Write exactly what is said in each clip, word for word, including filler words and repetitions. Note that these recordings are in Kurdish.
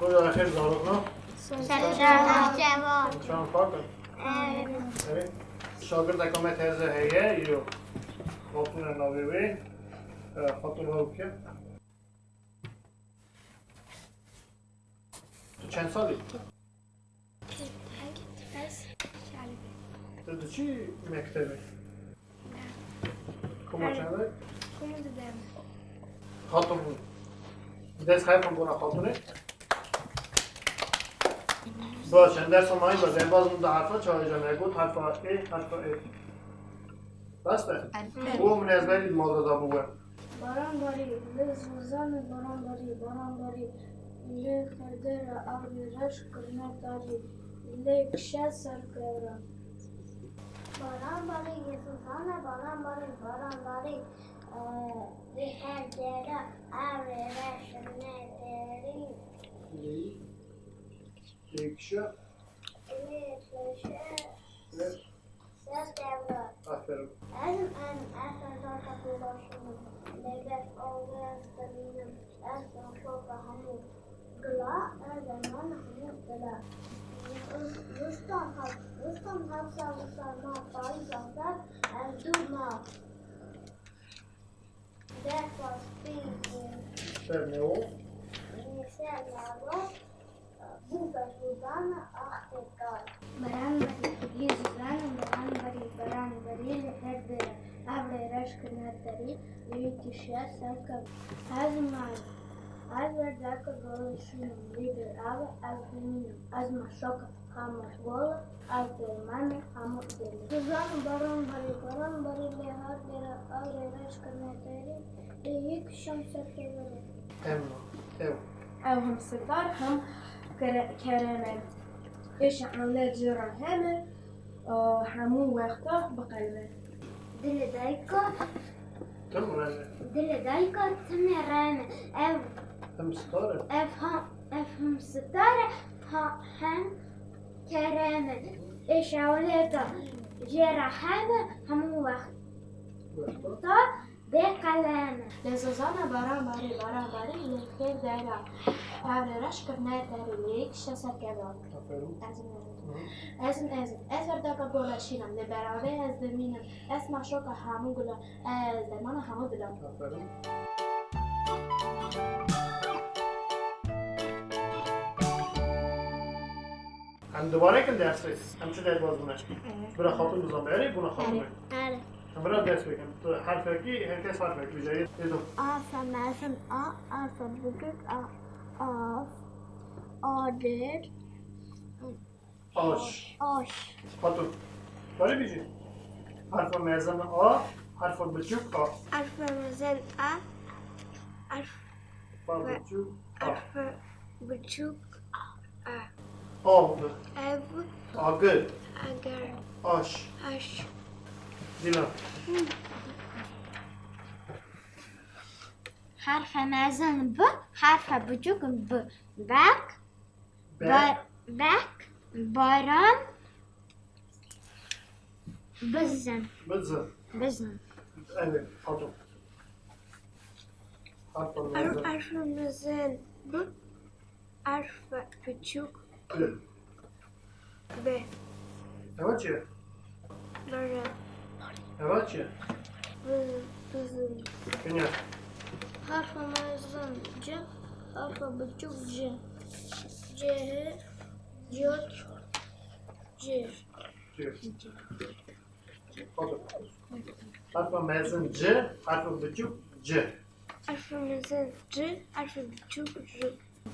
Roja xêr zarokno. Serçava. Çawan pak in? Evet. Şagirdeka me teze heye, yo. Xatûne navê wê. E, Xatûn hew bike. Tu çend salî? Ez şalî. Tu diçî mektebê? Koma çend e? Koma didem. Xatûn. Dest xeyrxan bona Xatûnê. Baş e, dersa mayî be, derbaz min da herfa çawa jane got, herfa E, herfa E. Rast e? Elf. Bu min ezberî mal da bû we. Baran barî, li zozanê baran barî, baran barî, li xerdera avê reş kirine tarî, lê kişe ser kevra. Baran barî, li zozanê baran barî, baran barî, e, li xerdera avê reş kirine tarî. Lê, lê kişe. Lê kişe. Ser devre. Aferin. Ezim, ezim, ez serdar Kaplobaşinim. Lê ber avê ez dimînim. Ez şoka hemû gila, ez dermana hemû dila. Rustam hep, Rustam hep sar, Rustam ma payîza ser, ez dû ma. Dersa spî. Ser newo. Ser newo. Bû be zozana axtê kar. Baran berî, lê zozana baran berî, baran berî li her dera. Avrê reş kirine terî, lê kişiya ser kevra. Ez ma, ez werdeka gola şûnim, lê ber avê ez dimînim. Ez ma şoka hemû gola, ez dermana hemû dila. Zozana baran berî, baran berî, lê her dera. Avrê reş kirine terî, lê yek şam ser kevra. Em, ew. Ew hem sitar, hem kere-, kerem e. Êşa ewlad jê re heme, e, hemû wexta bi qelem e. Dilê dayika. Tim rem e. Dilê dayika timê rem e. Ev. Hem sitar e. Ev ha, ev hem sitar e, ha, hem kerem e. Êşa ewlada jê re heme, hemû wext. Wexta. Bê qelem. Lê zozana baran barî, baran barî, lê xêr dera. Avrê reş kirine terî, lê kişe ser kevra. Aferin. Ezim, ezim. Hı hı. Ezim, ezim. Ez werdeka gola şînim, lê ber avê ez dimînim. Ez ma şoka hemû gila, ez dermana hemû dila. Aferin. Em dubare kin dersê. Em çi derbaz bûne? Evet. Bira Xatûn bizan be. Erê bûna Xatûnê. Erê. Erê. Em bira ders bikin. Tu herfekî, her kes herfek bije. Êdo. Alfa mezin a, alfa biçûk a. Af, adir. Aş. Aş. Xatûn. Bari bije. Herfa mezin a, herfa biçûk a. Herfa mezin a, herf- Fa biçûk a. Ev biçûk a. Av. Ev. Agir. Agir. Aş. Aş. Dîlan. Herfe mezin bi, herfe biçûk bi. Bek. Bek. Ba-, bek. Baran. Bizin. Bizin. Bizin. Evet, pardon. Harf Ar-, mezin. Harf mezin. B. Harf küçük. B. B. Eva çi? Böyle. Eva çi? Bizim. Bizim. Dünya. Harf mezin C. Harf küçük C. C. C. C. Pardon. Harfa mezin C, harfa biçûk C. Harfa mezin C, harfa biçûk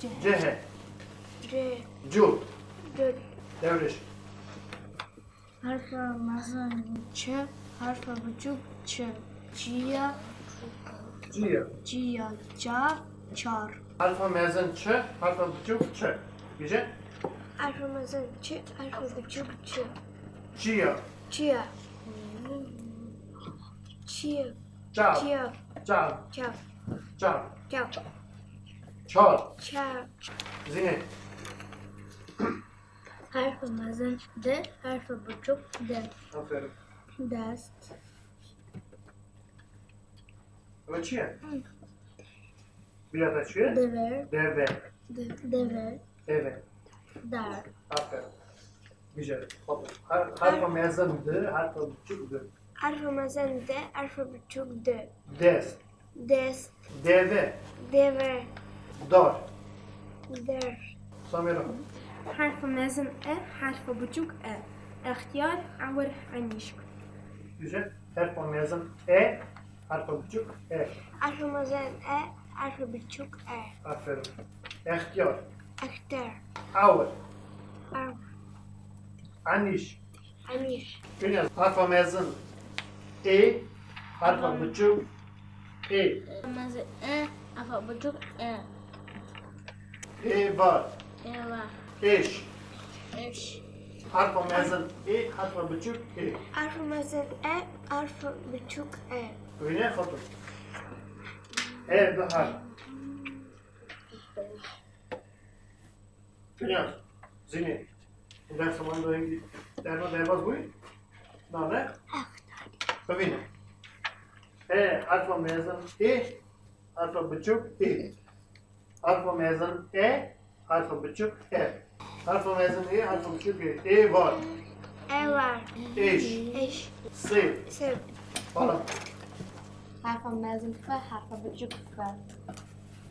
C. C. C. Cût. Cût. Devriş. Harfa mezin Ç, harfa biçûk Ç. Çiya. Çiya. Çiya, ça, çar. Harfa mezin Ç, harfa biçûk Ç. Bije. Harfa mezin Ç, harfa biçûk Ç. Çiya. Çiya. Çiya. Çar. Çiya. Çar. Çar. Çar. Çar. Çar. Çar. Zîne. Harfa mezin D, harfa biçûk D. Aferin. Dest. Ev çi ye? Hı. Bila te çi ye? Deve. Deve. Deve. Deve. Dar. Aferin. Güzel. Her, herfa mezin di, herfa biçûk di. Herfa mezin di, herfa biçûk di. Dest. Dest. Deve. Deve. Dar. Dar. Samira. Herfa mezin e, herfa biçûk e. Extiyar, ewir, enîşk. Güzel. Herfa mezin e, herfa biçûk e. Herfa mezin e, herfa biçûk e. Aferin. Extiyar. Extiyar. Ewir. Ewir. Enîş. Enîş. Kinyas, herfa mezin ê, herfa biçûk ê. Mezin e, herfa biçûk e. Êvar. Êvar. Êş. Êş. Herfa mezin ê, herfa biçûk ê. Herfa mezin e, herfa biçûk e. Wîne xatir. E, bihar. Filan. Zinê. Dersa manda hingî derma derbaz bûyî? Na ne? Bibîne. E, harfa mezin ê, harfa biçûk ê. Harfa mezin e, harfa biçûk e. Harfa mezin ê, harfa biçûk ê. Êvar. Êvar. Êş. Êş. Sêv. Sêv. Balam. Harfa mezin fe, harfa biçûk fe.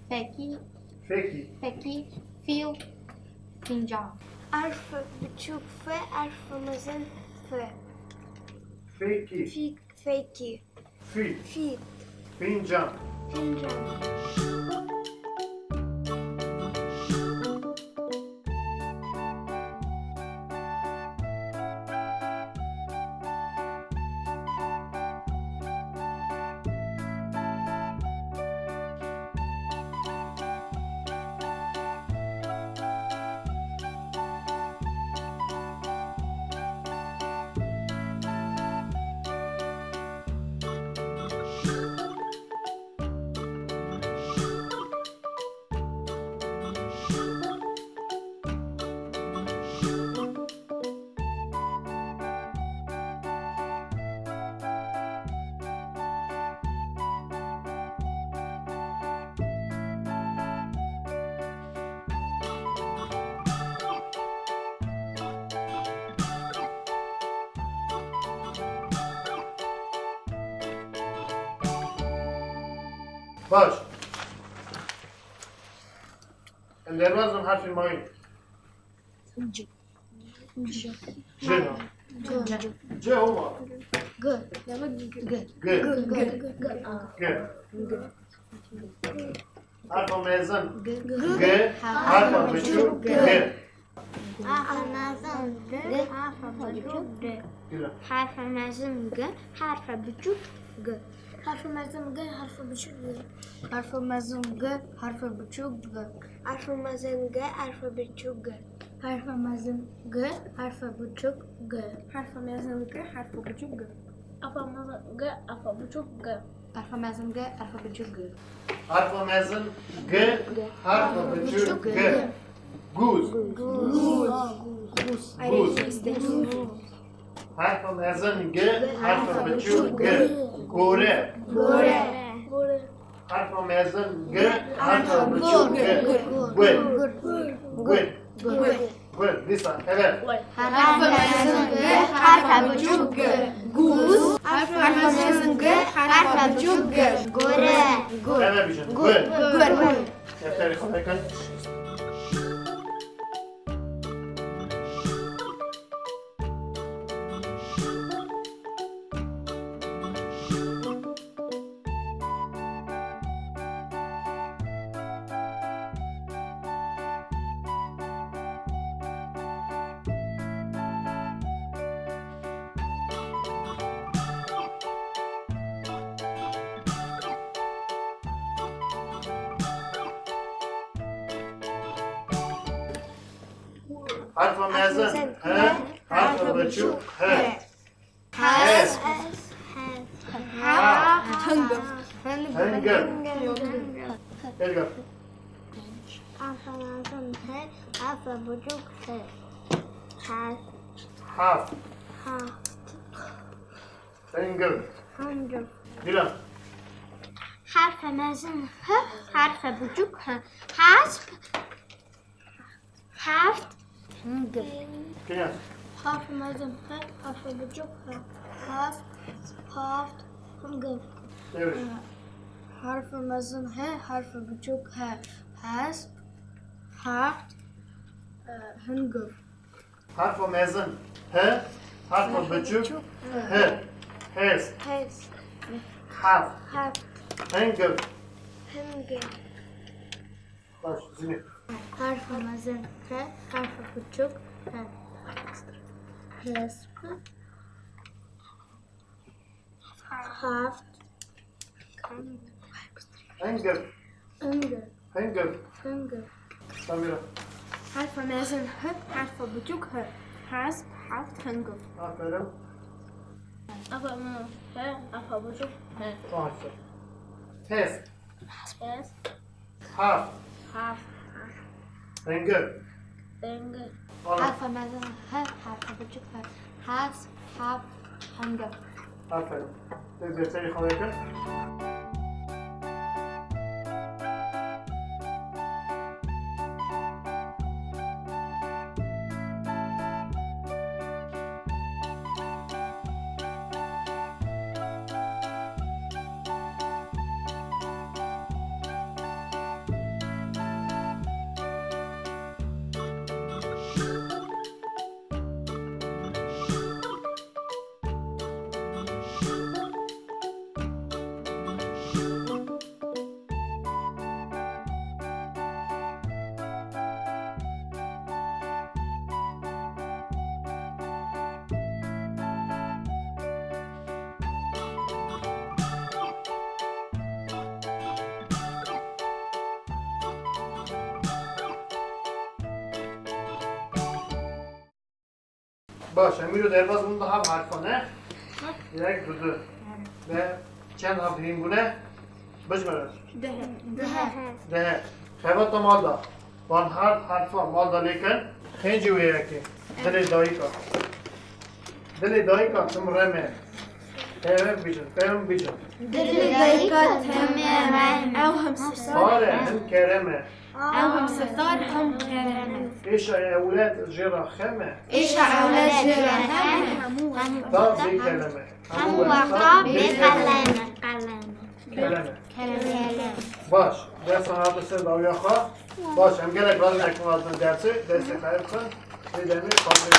Fekî. Fekî. Fekî, fîl, fîncan. Harf biçûk fe, harf mezin fe. Fekî. Fî-, fekî. Fî. Fî. Fîncan. Fîncan. Baş. Em derbazin harfê mayîn. C. C. C ne? C. C homa. G. G. G. G. Harfa mezin. G. G. Harfa biçûk. G. Harfa mezin G, harfa biçûk G. Güle. Harfa mezin G, harfa biçûk G. Harfa mezin G, harfa biçûk G. Harfa mezin G, harfa biçûk G. Harfa mezin G, harfa biçûk G. Harfa mezin G, harfa biçûk G. Harfa mezin G, harfa biçûk G. Harfa mezin G, harfa biçûk G. Harfa mezin G, harfa biçûk G. Harfa mezin G, harfa biçûk G. Gûz. Gûz. Gûz. Harfa mezin G, harfa biçûk G. Gore. Gore. Harfa mezin G, harfa biçûk G. Gur. Gur. Gur. Gur. Dîsa, evet. Harfa mezin G, harfa biçûk G. Gûz. Harfa mezin G, harfa biçûk G. Gore. Gur. Evet, bijin. Gur. Gur. Gur. Defterê xwe vekin. Harfa mezin, he, harfa biçûk, he. Hesp. Hesp. Hingir. Hingir. Hingir. Harfa mezin he, harfa biçûk he. Hesp. Hesp. Hesp. Hingir. Hingir. Dilan. Harfa mezin he, harfa biçûk he. Hesp. Heft. Hingir. Kinyas. Harf mezin he, harf biçûk he. Heft, heft, hingir. Deviş. Harf mezin he, harf biçûk he. Heft, heft, e, hingir. Harf mezin he, harf biçûk he. Hest. Hest. Heft. Heft. Hingir. Hingir. Baş, Zînê. Harf mezin he, harf biçûk he. Hesp. Heft. Hingir. Hingir. Hingir. Hingir. Samîra. Harf mezin he, harf biçûk he. Hesp, heft, hingir. Aferin. Ava mı he, ava biçûk he. Aferin. Hesp. Hesp. Harf. Harf. Hingir. Hingir. Ana. Harf mezin he, harf biçûk he. Hesp, heft, hingir. Aferin. Siz dersleri kolay yapın. Baş, em îro derbas bûn di harf harfan e. Yek, du, du. Ve çend harf hîn bûne? Bijmere. Deh. Deh. Deh. Xebata mal da. Van harf harfa mal da lêkin. Hêncî wê yekê. Dilê dayika. Dilê dayika tim rem e. Tevim bijin, tevim bijin. Dilê dayika tim rem e. Ew hemsifsar. Bare, him kerem e. Ew hemsifsar him kerem e. Êşa ewled jê re xem e. Êşa ewled jê re xem e. Da bê kelem e. Hemû wexta bê qelem e. Qelem e. Kelem e. Kelem e. Baş. Dersan hate ser dawiya xwe. Baş. Em gelek razî nekin, razî dersê. Dersê xeyr bixin. Lê demê xwe